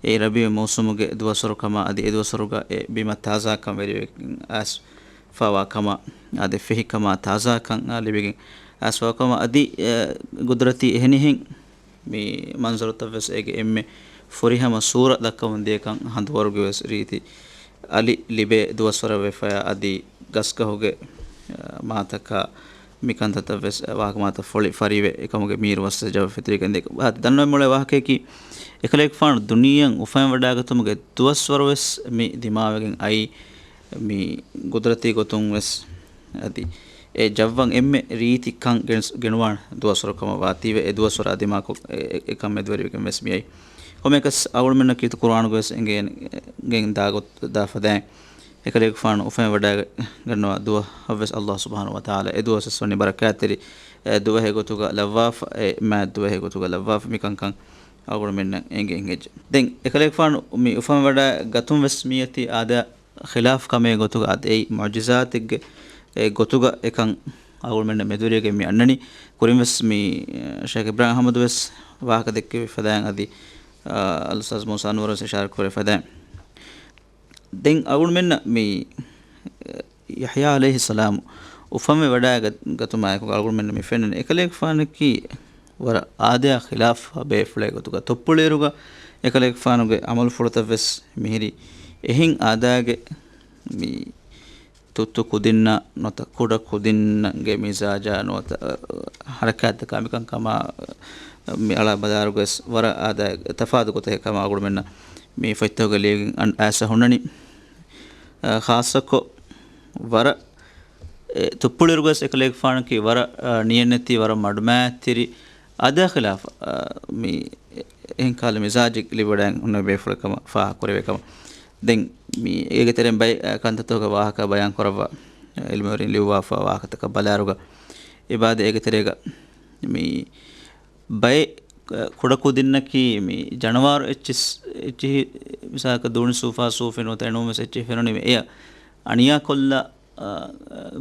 އެ ރަބީޢުލް މައުސޫމުގެ ދުވަސްވަރު ކަމާ އަދި އެ ދުވަސްވަރުގަ އެ ބިމަށް ތާޒާކަން ވެރިވެގެން އައިސްފައިވާ ކަމާ އަދި ފެހިކަމާ ތާޒާކަން ލިބިގެން އައިސްފައިވާ ކަމާ އަދި، އެ، ގުދުރަތީ އެހެނިހެން މި މަންޒަރުތައް ވެސް އޭގެ އެންމެ ފުރިހަމަ ސޫރަ ދައްކަމުން ދިޔަކަން ހަނދުވަރުގެ ވެސް ރީތި އަލި ލިބޭ ދުވަސްވަރަށް ވެފަޔާ އަދި ގަސްގަހުގެ، އަ، މާތަކާ މި ކަންތައްތައް ވެސް ވާހަކަ މާތައް ފޮޅި ފަރިވެ އެކަމުގެ މީރު ވަސް ޖަވަ ފެތުރިގެން ދެ އަ، ދަންނަވަން މޮޅޭ ވާހަކައަކީ، އެކަލޭގެފާނު ދުނިޔެއަށް އުފަންވެވަޑައިގަތުމުގެ ދުވަސްވަރު ވެސް މި ދިމާވެގެން އައީ މި ގުދުރަތީ ގޮތުން ވެސް އަދި އެ ޖައްވަން އެންމެ ރީތި ކަން ގެންސް-، ގެނުވާން ދުވަސްވަރު ކަމަށް ވާތީވެ، އެ ދުވަސްވަރާ ދިމާކޮށް އެ، އެ، އެކަން މެދުވެރިވެގެން ވެސް މިއައީ. ކޮމެކަސް އަޅުގަނޑުމެންނަށް ކީރިތި ޤުރުއާނުގައި ވެސް އެނގޭނެ، އެ، ގެން ދާގޮތް ދާ ފަދައިން އެކަލޭގެފާނު އުފަންވެވަޑައިގަންނަވާ ދުވަހަށްވެސް އައްލާހު ސުބްޙާނަހޫ ވަތަޢާލާ އެ ދުވަސްވެސް ވަނީ ބަރަކާތްތެރި، އެ، ދުވަހެއް ގޮތުގަ ލައްވާފަ، އެ، މާތް ދުވަހެއް ގޮތުގަ ލައްވާފަ، މިކަންކަން އަޅުގަނޑުމެންނަށް އެނގެން ހެއްޖެ. ދެން އެކަލޭގެފާނު މި އުފަންވެވަޑައިގަތުން ވެސް މިއޮތީ އާދަ ޚިލާފް ކަމެއް ގޮތުގަ އަދި އެއީ މުޢުޖިޒާތެއްގެ އެއް ގޮތުގަ އެކަން އަޅުގަނޑުމެންނަށް މެދުވެރިވެގެން މި އަންނަނީ. ކުރިން ވެސް މި، އަ، ޝޭޚް އިބްރާހިމް އަޙްމަދު ވެސް ވާހަކަ ދެއްކެވި ފަދައިން އަދި، އަ، އަލްއުސްތާޛް މޫސާ ނޫރު ވެސް އިޝާރާތް ކުރެވި ފަދައިން. ދެން އަޅުގަނޑުމެންނަށް މި، އަ، ޔަޙްޔާ ޢަލައިހިއްސަލާމް އުފަންވެ ވަޑައިގަ-، ގަތުމާއެކު އަޅުގަނޑުމެންނަށް މި ފެންނަނީ އެކަލޭގެފާނަކީ ވަރަށް އާދަޔާ ޚިލާފް ބޭފުޅެއް ގޮތުގަ ތުއްޕުޅިއިރުގަ އެކަލޭގެފާނުގެ ޢަމަލުފުޅުތައް ވެސް މިހިރީ އެހެން އާދައިގެ މި ތުއްތު ކުދިންނަށް ނުވަތަ ކުޑަ ކުދިންނަށްގެ މިޒާޖާ ނުވަތަ، އަ، ހަރަކާތްތަކާ މިކަންކަމާ މި އަޅާ ބަލާއިރުގަވެސް ވަރަށް އާދަ ތަފާތު ގޮތެއް ކަމަށް އަޅުގަނޑުމެންނަށް މި ފޮތްތަކުގަ ލިޔެގެން އަން އައިސް ހުންނަނީ. އަ، ޚާއްޞަކޮށް ވަރަށް، އެ، ތުއްޕުޅިއިރުގަވެސް އެކަލޭގެފާނަކީ ވަރަށް، އަ، ނިޔަންނެތި ވަރަށް މަޑުމައިތިރި އާދަޔާ ޚިލާފަށް، އަ، މި އެހެން ކަހަލަ މިޒާޖެއް ލިބިވަޑައިގެން ހުންނަ ބޭފުޅެއް ކަމަށް ފާހަގަކުރެވޭ ކަމަށް. ދެން މި އޭގެ ތެރެއިން ބައެއް، އަ، ކަންތައްތަކުގެ ވާހަކަ ބަޔާން ކުރައްވާ، އިލްމުވެރިން ލިޔުއްވާފަ ވާހަކަތަކަށް ބަލާއިރުގަ އެބައާދެ އޭގެ ތެރޭގަ މި ބައެއް، އަ، ކުޑަކުދިންނަކީ މި ޖަނަވާރު އެއްޗިސް-، އެއްޗިހި މިސާލަކަށް ދޫނި ސޫފާ ސޫފި ނުވަތަ އެނޫންވެސް އެއްޗިހި ފެނުނީމަ އެޔަށް އަނިޔާކޮށްލާ، އަ،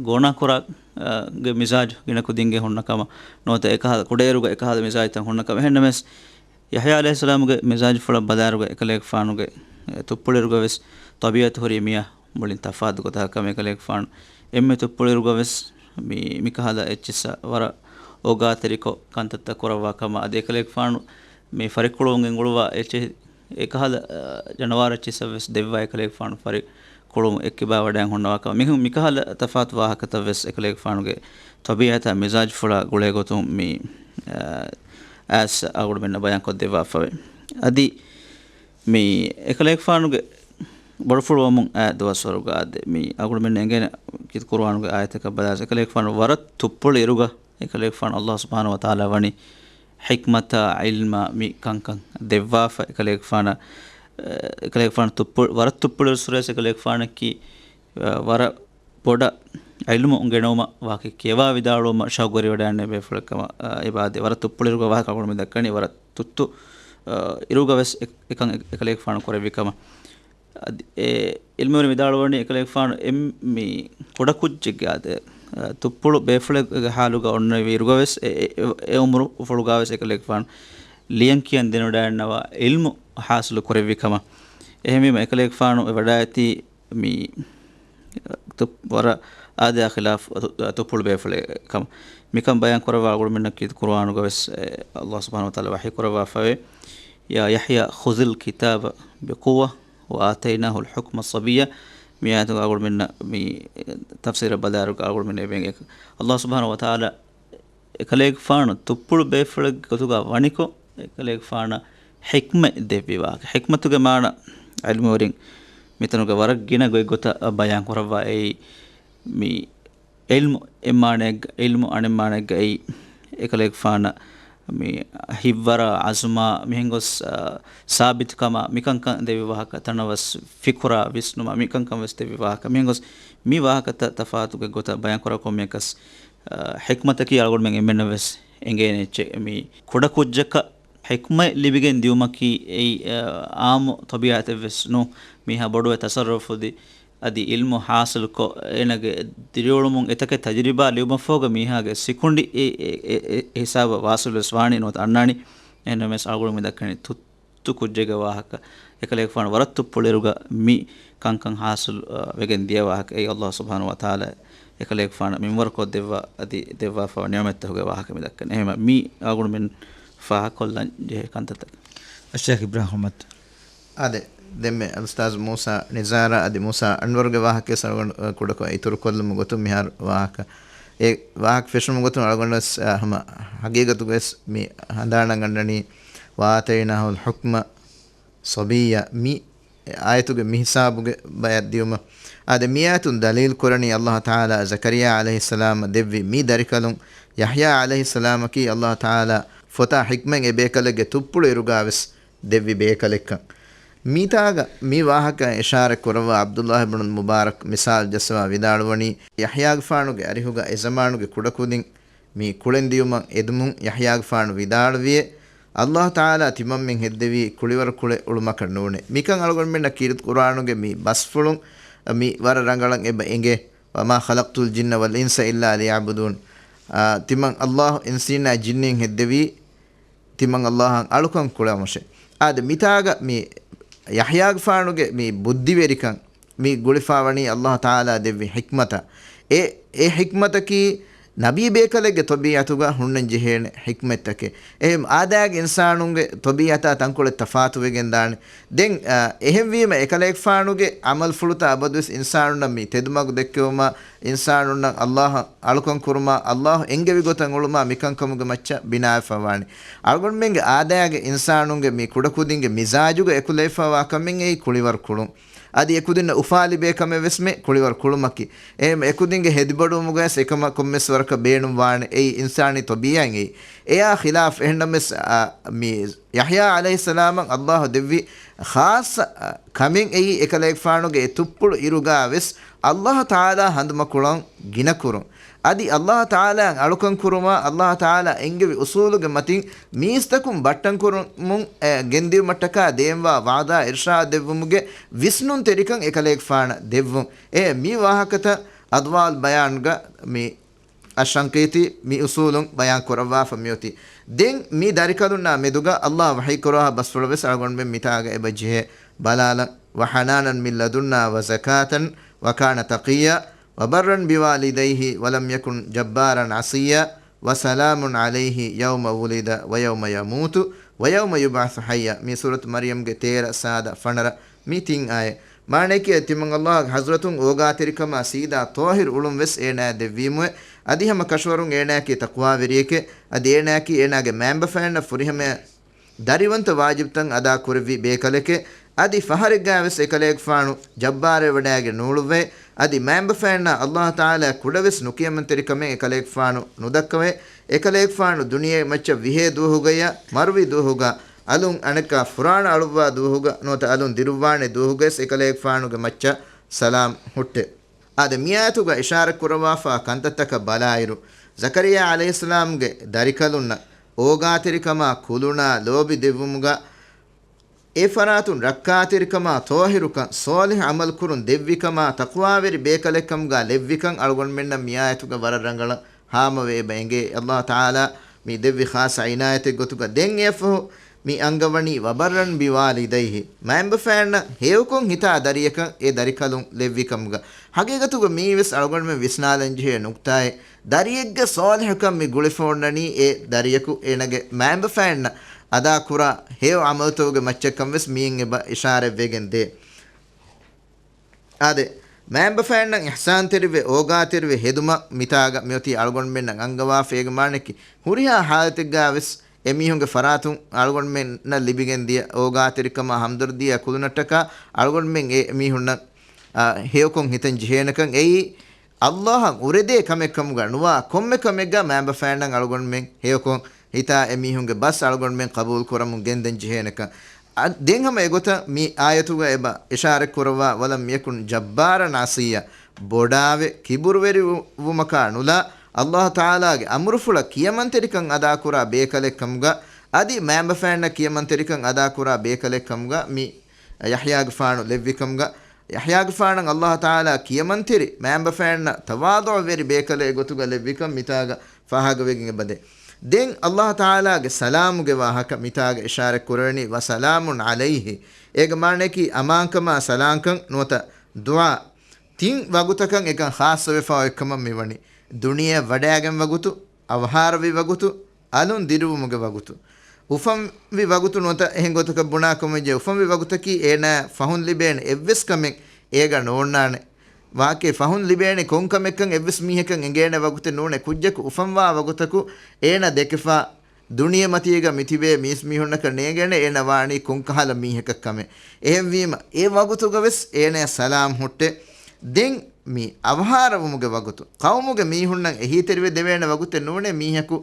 ގޯނާކުރާ، އަ، ގެ މިޒާޖު ގިނަ ކުދިންގެ ހުންނަ ކަމަށް ނުވަތަ އެކަހަލަ ކުޑައިރުގަ އެކަހަލަ މިޒާޖުތައް ހުންނަ ކަމަށް. އެހެންނަމަވެސް، ޔަޙްޔާ ޢަލައިހިއްސަލާމުގެ މިޒާޖުފުޅަށް ބަލާއިރުގަ އެކަލޭގެފާނުގެ، އެ، ތުއްޕުޅިއިރުގަވެސް ޠަބީޢަތު ހުރީ މިޔާ މުޅިން ތަފާތު ގޮތަކަށް ކަމަށް. އެކަލޭގެފާނު އެންމެ ތުއްޕުޅިއިރުގަވެސް މި، މިކަހަލަ އެއްޗިއްސަށް ވަރަށް އޯގާތެރިކޮށް ކަންތައްތައް ކުރައްވާ ކަމަށް. އަދި އެކަލޭގެފާނު މި ފަރިއްކުޅުވަމުން ގެންގުޅުއްވާ އެއްޗެހި އެކަހަލަ، އަ، ޖަނަވާރު އެއްޗިއްސަށްވެސް ދެއްވާ އެކަލޭގެފާނު ފަރިއްކުޅުވަމުން އެއްކިބާވަޑައިގެން ހުންނަވާ ކަމަށް. މިހެން މިކަހަލަ ތަފާތު ވާހަކަތައްވެސް އެކަލޭގެފާނުގެ ޠަބީޢަތާ މިޒާޖުފުޅާ ގުޅޭ ގޮތުން މި، އަ، އައިސް އަޅުގަނޑުމެންނަށް ބަޔާންކޮށްދެއްވާފަވޭ. އަދި މި އެކަލޭގެފާނުގެ ބޮޑުފުޅުވަމުން އައި ދުވަސްވަރުގަ އަދި މި އަޅުގަނޑުމެން އެނގޭނެ ކީރިތި ޤުރުއާނުގެ އާޔަތަކަށް ބަލާސް އެކަލޭގެފާނު ވަރަށް ތުއްޕުޅި އިރުގަ އެކަލޭގެފާނު އައްލާހު ސުބްޙާނަހޫ ވަތަޢާލާ ވަނީ ޙިކްމަތާ ޢިލްމާ މި ކަންކަން ދެއްވާފަ އެކަލޭގެފާނަށް، އެކަލޭގެފާނު ތުއްޕު-، ވަރަށް ތުއްޕުޅި އިރު ސުރޭސް އެކަލޭގެފާނަކީ، ވަރަށް ބޮޑަށް ޢިލްމު އުނގެނުވުމަށް ވާހަކަ ކިޔަވާ ވިދާޅުވުމަށް ޝައުގުވެރިވަޑައިގެންނެވި ބޭފުޅެއް ކަމަށް، އެ، އެބައާދޭ ވަރަށް ތުއްޕުޅި އިރުގަ ވާހަކަ އަޅުގަނޑުމެން ދައްކަނީ ވަރަށް ތުއްތު، އަ، އިރުގަ ވެސް އެ-، އެކަން އެ-، އެކަލޭގެފާނު ކުރެއްވި ކަމަށް. އަދި އެ ޢިލްމުވެރިން ވިދާޅުވަނީ އެކަލޭގެފާނު އެން-، މި ކުޑަކުއްޖެއްގެ އާދެ، އަ، ތުއްޕުޅު ބޭފުޅެއްގެ ޙާލުގަ އޮންނެވި އިރުގަ ވެސް އެ-، އެ-، އެ ޢުމުރުފުޅުގަ ވެސް އެކަލޭގެފާނު ލިޔަން ކިޔަން ދެނެވަޑައިގަންނަވާ ޢިލްމު ޙާޞިލު ކުރެއްވި ކަމަށް. އެހެންވީމަ އެކަލޭގެފާނު އެ ވަޑައިގަތީ މި ތު-، ވަރަށް އާދަޔާ ޚިލާފް ތު-، ތުއްޕުޅު ބޭފުޅެއް ކަމަށް. މިކަން ބަޔާން ކުރައްވާ އަޅުގަނޑުމެންނަށް ކީރިތި ޤުރުއާނުގަ ވެސް، އެ، އައްލާހު ސުބްޙާނަހޫ ވަތަޢާލާ ވަޙީ ކުރައްވާފަވޭ، يا يحيى خذ الكتاب بقوة وآتيناه الحكم صبيا. މި އާޔަތުގަ އަޅުގަނޑުމެންނަށް މި ތަފްސީރަށް ބަލާއިރުގަ އަޅުގަނޑުމެން އެބަ އެނގޭ އައްލާހު ސުބްޙާނަހޫ ވަތަޢާލާ އެކަލޭގެފާނު ތުއްޕުޅު ބޭފުޅެއްގެ ގޮތުގަ ވަނިކޮށް، އެކަލޭގެފާނަށް ޙިކްމަތް ދެއްވި ވާހަކަ. ޙިކްމަތުގެ މާނަ ޢިލްމުވެރިން މިތަނުގަ ވަރަށް ގިނަ ގޮތްގޮތަށް ބަޔާން ކުރައްވާ އެއީ، މި ޢިލްމު އެއްމާނައެއްގަ، ޢިލްމު އަނެއްމާނައެއްގައި އެކަލޭގެފާނަށް މި ހިތްވަރާ، ޢަޒުމާ، މިހެންގޮސް، އާ، ސާބިތުކަމާ މިކަންކަން ދެއްވި ވާހަކަ، ތަނަވަސް، ފިކުރާ، ވިސްނުމާ މިކަންކަން ވެސް ދެއްވި ވާހަކަ. މިހެންގޮސް މި ވާހަކަތައް ތަފާތުގެ ގޮތަށް ބަޔާން ކުރާ ކޮންމެއަކަސް، އާ، ޙިކްމަތަކީ އަޅުގަނޑުމެން އެންމެންނަށް ވެސް އެނގޭނެ އެއްޗެއް. މި ކުޑަކުއްޖަކަށް ޙިކްމަތް ލިބިގެން ދިޔުމަކީ އެއީ، އާ، ޢާއްމު ޠަބީޢަތެއް ވެސް ނޫން. މީހާ ބޮޑުވެ ތަޞައްރަފު ކުރި، އަދި ޢިލްމު ޙާޞިލުކޮށް، އޭނާގެ ދިރިއުޅުމުން އެތަކެއް ތަޖުރިބާ ލިބުމަށްފަހުގަ މީހާގެ ސިކުނޑި އެ، އެ، އެ، އެ ހިސާބަށް ވާޞިލު ވެސް ވާނީ ނުވަތަ އަންނާނީ. އެހެންނަމަވެސް އަޅުގަނޑު މި ދައްކަނީ ތުއްތު ކުއްޖެއްގެ ވާހަކަ. އެކަލޭގެފާނު ވަރަށް ތުއްޕުޅިއިރުގަ މި ކަންކަން ޙާޞިލު، އަ، ވެގެން ދިޔަ ވާހަކަ. އެއީ އައްލާހު ސުބްޙާނަހޫ ވަތަޢާލާ އެކަލޭގެފާނަށް މިންވަރުކޮށްދެއްވާ އަދި ދެއްވާފައިވާ ނިޢުމަތްތަކުގެ ވާހަކަ މި ދައްކަނީ. އެހެންވީމަ މި އަޅުގަނޑުމެން ފާހަގަކޮށްލަން ޖެހޭ ކަންތައްތަކެއް. އައްޝޭޚް އިބްރާހިމް އަޙްމަދު. އާދެ، ދެންމެ އަލްއުސްތާޛު މޫސާ ނިޒާރާ އަދި މޫސާ އަންވަރުގެ ވާހަކައެއް އަޅުގަނޑު ކުޑަކޮށް އިތުރުކޮށްލުމުގެ ގޮތުން މިހާރު ވާހަކަ، އެ ވާހަކަ ފެށުމުގެ ގޮތުން އަޅުގަނޑު ވެސް، އާ، ހަމަ ހަގީގަތުގަ ވެސް މި ހަނދާނަށް ގަންނަނީ، "وآتيناه الحكم صبيا" މި އާޔަތުގެ މި ހިސާބުގެ ބަޔަށް ދިޔުމަށް. އާދެ، މި އާޔަތުން ދަލީލު ކުރަނީ އައްލާހު ތަޢާލާ ޒަކަރިއްޔާ ޢަލައިހިއްސަލާމަށް ދެއްވި މި ދަރިކަލުން، ޔަޙްޔާ ޢަލައިހިއްސަލާމަކީ އައްލާހު ތަޢާލާ ފޮތާ ޙިކްމަތް އެބޭކަލެއްގެ ތުއްޕުޅު އިރުގާ ވެސް ދެއްވި ބޭކަލެއްކަން. މިތާގަ މި ވާހަކަ އިޝާރަތް ކުރައްވާ ޢަބްދުއްލާހި ބުނު މުބާރަކް މިސާލު ޖައްސަވާ ވިދާޅުވަނީ، ޔަޙްޔާގެފާނުގެ އަރިހުގަ އެ ޒަމާނުގެ ކުޑަކުދިން މި ކުޅެން ދިޔުމަށް އެދުމުން ޔަޙްޔާގެފާނު ވިދާޅުވިއެ، އައްލާހު ތަޢާލާ ތިމަންމެން ހެއްދެވީ ކުޅިވަރު ކުޅެ އުޅުމަކަށް ނޫނޭ. މިކަން އަޅުގަނޑުމެންނަށް ކީރިތި ޤުރްއާނުގެ މި ބަސްފުޅުން މި ވަރަށް ރަނގަޅަށް އެބަ އެނގޭ. "وما خلقت الجن والإنس إلا ليعبدون." އާ، ތިމަން އައްލާހު އިންސީންނާ ޖިންނިން ހެއްދެވީ ތިމަން އައްލާހަށް އަޅުކަން ކުޅަމުށޭ. އާދެ، މިތާގަ މި ޔަޙްޔާގެފާނުގެ މި ބުއްދިވެރިކަން މި ގުޅިފާވަނީ އައްލާހު ތަޢާލާ ދެއްވި ޙިކްމަތަށް. އެ، އެ ޙިކްމަތަކީ ނަބީ ބޭކަލެއްގެ ޠަބީޢަތުގަ ހުންނަން ޖެހޭނެ ޙިކްމަތްތަކެއް. އެހެން އާދައިގެ އިންސާނުންގެ ޠަބީޢަތާ ތަންކޮޅެއް ތަފާތުވެގެން ދާނެ. ދެން، އަ، އެހެންވީމަ އެކަލޭގެފާނުގެ ޢަމަލުފުޅުތައް އަބަދުވެސް އިންސާނުންނަށް މި ތެދުމަގު ދެއްކެވުމާ، އިންސާނުންނަށް އައްލާހަށް އަޅުކަން ކުރުމާ، އައްލާހު އެންގެވި ގޮތަށް އުޅުމާ މިކަންކަމުގެ މައްޗަށް ބިނާވެފަވާނެ. އަޅުގަނޑުމެންގެ އާދައިގެ އިންސާނުންގެ މި ކުޑަކުދިންގެ މިޒާޖުގަ އެކުލެވިފަވާ ކަމެއް އެއީ ކުޅިވަރު ކުޅުން. އަދި އެކުދިންނަށް އުފާލިބޭ ކަމެއް ވެސް މެ ކުޅިވަރު ކުޅުމަކީ. އެހެން އެކުދިންގެ ހެދިބޮޑުވުމުގަވެސް އެކަމަށް ކޮންމެސް ވަރަކަށް ބޭނުން ވާނެ. އެއީ އިންސާނީ ޠަބީޢަތް އެއީ. އެޔާ ޚިލާފް އެހެންނަމަވެސް، އާ، މި ޔަޙްޔާ ޢަލައިހިއްސަލާމަށް އައްލާހު ދެއްވި ޚާއްޞަ، އާ، ކަމެއް އެއީ އެކަލޭގެފާނުގެ އެ ތުއްޕުޅު އިރުގާ ވެސް އައްލާހު ތަޢާލާ ހަނދުމަކުޅަން ގިނަކުރުން. އަދި އައްލާހު ތަޢާލާއަށް އަޅުކަން ކުރުމާ، އައްލާހު ތަޢާލާ އެންގެވި އުޞޫލުގެ މަތިން މީސްތަކުން ބައްޓަން ކުރުމުން، އެ، ގެންދިއުމަށްޓަކާ ދޭންވާ ވަޢުދާ އިރްޝާދު ދެއްވުމުގެ ވިސްނުންތެރިކަން އެކަލޭގެފާނަށް ދެއްވުން. އެ މި ވާހަކަތައް އަޟްވާއުލް ބަޔާންގަ މި އައްޝަންޤީޠީ މި އުޞޫލުން ބަޔާން ކުރައްވާފަ މިއޮތީ. ދެން މި ދަރިކަލުންނާ މެދުގަ އައްލާހު ވަޙީ ކުރައްވާ ބަސްފުޅަށް ވެސް އަޅުގަނޑުމެން މިތާގަ އެބަ ޖެހޭ ބަލާލަން. "وحنانا من لدنا وزكاة وكان تقيا وبرا بوالديه ولم يكن جبارا عصيا وسلام عليه يوم ولد ويوم يموت ويوم يبعث حيا." މި ސޫރަތު މަރްޔަމްގެ ތޭރަ، ސާދަ، ފަނަރަ މި ތިން އާޔަތް. މާނައަކީ ތިމަން އައްލާހުގެ ޙަޟްރަތުން އޯގާތެރިކަމާ ސީދާ ޠާހިރު އުޅުން ވެސް އޭނާއަށް ދެއްވީމުވެ، އަދި ހަމަ ކަށަވަރުން އޭނާއަކީ ތަޤްވާވެރިއެކޭ، އަދި އޭނާއަކީ އޭނާގެ މައިންބަފައިންނަށް ފުރިހަމަޔަށް ދަރިވަންތަ ވާޖިބުތައް އަދާކުރެއްވި ބޭކަލެކޭ، އަދި ފަހަރެއްގައި ވެސް އެކަލޭގެފާނު ޖައްބާރެއް ވަޑައިގެން ނޫޅުއްވައެ، އަދި މައިންބަފައިންނާ އައްލާހު ތަޢާލާ ކުޑަވެސް ނުކިޔަމަންތެރިކަމެއް އެކަލޭގެފާނު ނުދައްކަވައެ، އެކަލޭގެފާނު ދުނިޔެ މައްޗަށް ވިހޭ ދުވަހުގަޔާ މަރުވި ދުވަހުގަ އަލުން އަނެއްކާ ފުރާނަ އަޅުއްވާ ދުވަހުގަ ނުވަތަ އަލުން ދިރުއްވާނެ ދުވަހުގަވެސް އެކަލޭގެފާނުގެ މައްޗަށް ސަލާމް ހުއްޓެ. އާދެ، މިއާޔަތުގަ އިޝާރަތް ކުރައްވާފާ ކަންތައްތަކަށް ބަލާއިރު، ޒަކަރިއްޔާ ޢަލައިހިއްސަލާމްގެ ދަރިކަލުންނަށް އޯގާތެރިކަމާ ކުލުނާ ލޯބި ދެއްވުމުގަ އެ ފަރާތުން ރައްކާތެރިކަމާ ޠާހިރުކަން ޞާލިޙު ޢަމަލު ކުރުން ދެއްވިކަމާ ތަޤްވާވެރި ބޭކަލެއްކަމުގަ ލެއްވިކަން އަޅުގަނޑުމެންނަށް މިއާޔަތުގަ ވަރަށް ރަނގަޅަށް ހާމަވެ އެބަ އެނގޭ. އައްލާހު ތަޢާލާ މި ދެއްވި ޚާއްޞަ ޢިނާޔަތެއް ގޮތުގަ ދެން އެއަށްފަހު މި އަންގަވަނީ وبرا بوالديه، މައިންބަފައިންނަށް ހެޔޮކޮށް ހިތާ ދަރިޔަކަށް އެ ދަރިކަލުން ލެއްވިކަމުގަ. ޙަޤީޤަތުގަ މީވެސް އަޅުގަނޑުމެން ވިސްނާލަންޖެހޭ ނުކްތާއެއް. ދަރިއެއްގެ ޞާލިޙުކަން މި ގުޅިފަ އޮންނަނީ އެ ދަރިޔަކު އޭނަގެ މައިންބަފައިންނަށް އަދާކުރާ ހެޔޮ ޢަމަލުތަކުގެ މައްޗަށްކަން ވެސް މިއިން އެބަ އިޝާރަތްވެގެން ދޭ. އާދެ، މައިންބަފައިންނަށް އިޙްސާންތެރިވެ، އޯގާތެރިވެ ހެދުމަށް މިތާގަ މިއޮތީ އަޅުގަނޑުމެންނަށް އަންގަވާފައިގެ މާނައަކީ، ހުރިހާ ޙާލަތެއްގަ ވެސް އެމީހުންގެ ފަރާތުން އަޅުގަނޑުމެންނަށް ލިބިގެން ދިޔަ އޯގާތެރިކަމާ ހަމްދަރްދީއާ ކުލުނަށްޓަކާ އަޅުގަނޑުމެން އެ މީހުންނަށް، އާ، ހެޔޮކޮށް ހިތަން ޖެހޭނެކަން އެއީ، އައްލާހަށް އުރެދޭ ކަމެއް ކަމުގަ ނުވާ ކޮންމެ ކަމެއްގަ މައިންބަފައިންނަށް އަޅުގަނޑުމެން ހެޔޮކޮށް ހިތާ އެމީހުންގެ ބަސް އަޅުގަނޑުމެން ޤަބޫލު ކުރަމުން ގެންދަން ޖެހޭނެކަން. އަ، ދެން ހަމަ އެގޮތަށް މި އާޔަތުގަ އެބަ އިޝާރަތް ކުރައްވާ، "ولم يكن جبارا عصيا"، ބޮޑާވެ، ކިބުރުވެރި ވު-، ވުމަކާ ނުލާ، އައްލާހު ތަޢާލާގެ އަމުރުފުޅަށް ކިޔަމަންތެރިކަން އަދާކުރާ ބޭކަލެއް ކަމުގަ، އަދި މައިންބަފައިންނަށް ކިޔަމަންތެރިކަން އަދާކުރާ ބޭކަލެއް ކަމުގަ މި ޔަޙްޔާގެފާނު ލެއްވިކަމުގަ، ޔަޙްޔާގެފާނަށް އައްލާހު ތަޢާލާ ކިޔަމަންތެރި މައިންބަފައިންނަށް ތަވާޟުޢުވެރި ބޭކަލެއް ގޮތުގަ ލެއްވިކަން މިތާގަ ފާހަގަވެގެން އެބަދޭ. ދެން އައްލާހު ތަޢާލާގެ ސަލާމުގެ ވާހަކަ މިތާގަ އިޝާރަތް ކުރެވެނީ، "وسلام عليه"، އޭގެ މާނައަކީ އަމާންކަމާ ސަލާންކަން ނުވަތަ ދުޢާ. ތިން ވަގުތަކަށް އެކަން ޚާއްޞަވެފަ އޮތްކަމަށް މިވަނީ. ދުނިޔެއަށް ވަޑައިގެން ވަގުތު، އަވަހާރަވި ވަގުތު، އަލުން ދިރުވުމުގެ ވަގުތު. އުފަންވި ވަގުތު ނުވަތަ އެހެން ގޮތަކަށް ބުނާކަމުން އެއްޗެއް އުފަންވި ވަގުތަކީ އޭނާ ފަހުން ލިބޭނެ އެއްވެސް ކަމެއް އޭގަ ނޯންނާނެ. ވާކޭ ފަހުން ލިބޭނެ ކޮން ކަމެއްކަން އެއްވެސް މީހަކަށް އެނގޭނެ ވަގުތެއް ނޫނޭ. ކުއްޖަކު އުފަންވާ ވަގުތަކު އޭނާ ދެކެފާ ދުނިޔެ މަތީގަ މިތިބޭ މީސް މީހުންނަކަށް ނޭނގޭނެ އޭނާ ވާނީ ކޮންކަހަލަ މީހަކަށް ކަމެއް. އެހެންވީމަ، އެ ވަގުތުގަ ވެސް އޭނާ ސަލާމް ހުއްޓޭ. ދެން މި އަވަހާރަވުމުގެ ވަގުތު، ޤައުމުގެ މީހުންނަށް އެހީތެރިވެ ދެވޭނެ ވަގުތެއް ނޫނޭ މީހަކު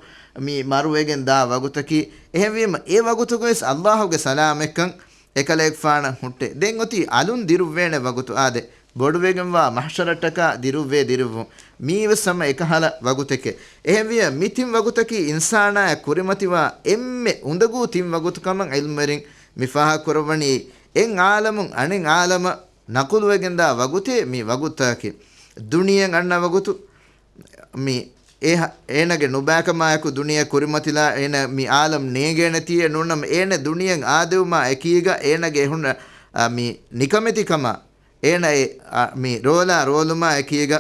މި މަރުވެގެން ދާ ވަގުތަކީ. އެހެންވީމަ، އެ ވަގުތުގަވެސް ﷲ ގެ ސަލާމެއްކަން އެކަލޭގެފާނަށް ހުއްޓޭ. ދެން އޮތީ އަލުން ދިރުއްވޭނެ ވަގުތު. އާދެ، ބޮޑުވެގެންވާ މަޙްޝަރަށްޓަކާ ދިރުއްވޭ ދިރުއްވުން. މީވެސް ހަމަ އެކަހަލަ ވަގުތެކޭ. އެހެންވިޔަ، މި ތިން ވަގުތަކީ އިންސާނާއަށް ކުރިމަތިވާ އެންމެ އުނދަގޫ ތިން ވަގުތު ކަމަށް ޢިލްމުވެރިން މި ފާހަގަކުރައްވަނީ، އެއް ޢާލަމުން އަނެއް ޢާލަމަށް ނަޤުލުވެގެންދާ ވަގުތޭ މި ވަގުތަކީ. ދުނިޔެއަށް އަންނަ ވަގުތު، މި އޭ-، އޭނަގެ ނުބައިކަމާއެކު ދުނިޔެ ކުރިމަތިލާ އޭނަ މި ޢާލަމް ނޭނގޭނެތީއޭ. ނޫނަމަ އޭނަ ދުނިޔެއަށް އާދެވުމާ އެކީގަ އޭނަގެ އެހުން، އަ، މި ނިކަމެތިކަމާ އޭނަ އެ، އަ، މި ރޯލާ ރޯލުމާ އެކީގަ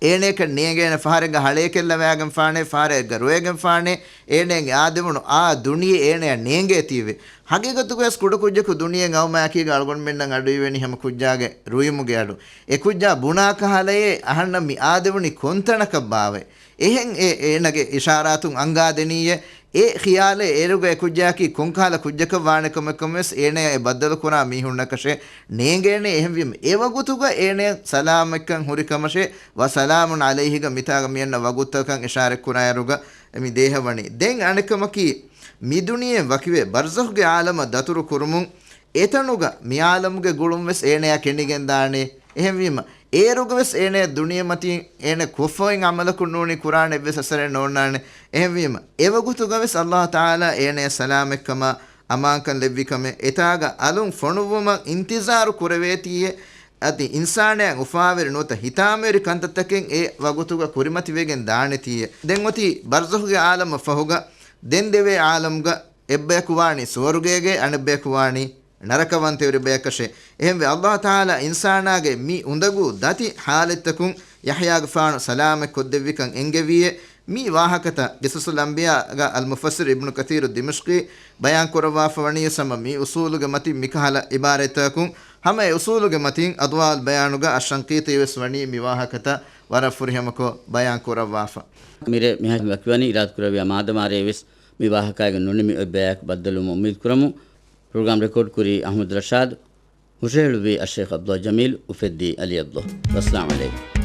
އޭނައަކަށް ނޭނގޭނެ ފަހަރެއްގަ ހަޅޭކެއް ލަވާގެންފާނޭ، ފަހަރެއްގަ ރޮއެގެންފާނޭ، އޭނައަށް އާދެވުނު އާ ދުނިޔެ އޭނައަށް ނޭނގޭތީވެ. ހަގީގަތުގަވެސް ކުޑަކުއްޖަކު ދުނިޔެއަށް އައުމާއެކީގަ އަޅުގަނޑުމެންނަށް އަޑުއިވެނީ ހަމަ ކުއްޖާގެ ރުއިމުގެ އަޑު. އެ ކުއްޖާ ބުނާ ކަހަލައޭ އަހަންނަށް މި އާދެވުނީ ކޮންތަނަކަށްބާވައޭ؟ އެހެން އެ އޭނަގެ އިޝާރާތުން އަންގާދެނީއޭ. އެ ޚިޔާލެއް އޭރުގަ އެ ކުއްޖާއަކީ ކޮންކަހަލަ ކުއްޖަކަށް ވާނެ ކަމެއް ކަމަށް ވެސް އޭނަޔާ އެ ބައްދަލުކުރާ މީހުންނަކަށޭ ނޭނގޭނެ. އެހެންވީމަ، އެ ވަގުތުގަ އޭނަ ސަލާމަތްކަން ހުރި ކަމަށޭ، ވަސަލާމުން ޢަލައިހިގަ މިތާގަ މިއަންނަ ވަގުތަކަށް އިޝާރަތްކުރާއިރުގަ މި ދޭހަވަނީ. ދެން އަނެއްކަމަކީ، މި ދުނިޔެ ވަކިވެ ބަރްޒަޚުގެ ޢާލަމަށް ދަތުރު ކުރުމުން އެތަނުގަ މި ޢާލަމުގެ ގުޅުން ވެސް އޭނަޔާ ކެނޑިގެން ދާނެ. އެހެންވީމަ، އޭރުގަވެސް އޭނަ ދުނިޔެމަތީން އޭނަ ކޮށްފައިން ޢަމަލަކުން ނޫނީ ކުރާނެ އެއްވެސް އަސަރެއް ނޯންނާނެ. އެހެންވީމަ، އެވަގުތުގަވެސް ﷲ ތަޢާލާ އޭނަޔަށް ސަލާމަތްކަމާ އަމާންކަން ލެއްވި ކަމެއް އެތާގަ އަލުން ފޮނުއްވުމަށް އިންތިޒާރު ކުރެވޭތީއޭ. އަދި އިންސާނާއަށް އުފާވެރި ނުވަތަ ހިތާމަވެރި ކަންތައްތަކެއް އެ ވަގުތުގަ ކުރިމަތިވެގެން ދާނެތީއޭ. ދެން އޮތީ ބަރްޒަޚުގެ ޢާލަމަށް ފަހުގަ ދެން ދެވޭ ޢާލަމުގަ އެއްބަޔަކު ވާނީ ސުވަރުގޭގައި، އަނެއްބަޔަކު ވާނީ ނަރަކަވަންތަވެރި ބަޔަކަށޭ. އެހެންވެ، ﷲ ތަޢާލާ އިންސާނާގެ މި އުނދަގޫ ދަތި ޙާލަތްތަކުން ޔަޙްޔާގެފާނު ސަލާމަތް ކޮށްދެއްވިކަން އެންގެވީއޭ. މި ވާހަކަތައް ޤިޞަޞުލް އަންބިޔާގަ އަލްމުފައްސިރު އިބްނު ކަޘީރު ދިމަޝްޤީ ބަޔާން ކުރައްވާފަ ވަނީ ހަމަ މި އުޞޫލުގެ މަތިން މިކަހަލަ ޢިބާރަތްތަކުން. ހަމަ އެ އުޞޫލުގެ މަތިން އަޟްވާއުލް ބަޔާނުގަ އައްޝަންޤީޠީ ވެސް ވަނީ މި ވާހަކަތައް ވަރަށް ފުރިހަމަކޮށް ބަޔާން ކުރައްވާފަ. މިރޭ މިހާ ވަކިވަނީ އިރާދަކުރެއްވިޔާ މާދަމާ ރޭވެސް މި ވާހަކާގެ ނުނިމި އޮތް ބަޔާއެކު ބައްދަލުވުމަށް އުއްމީދު ކުރަމު. ޕްރޮގްރާމް ރެކޯޑް ކުރީ އަޙްމަދު ރަޝާދު، ހުށަހެޅުއްވީ އައްޝައިޚް ޢަބްދުﷲ ޖަމީލް، އުފެއްދީ ޢަލީ ޢަބްދުﷲ. ވައްސަލާމް ޢަލައިކުމް.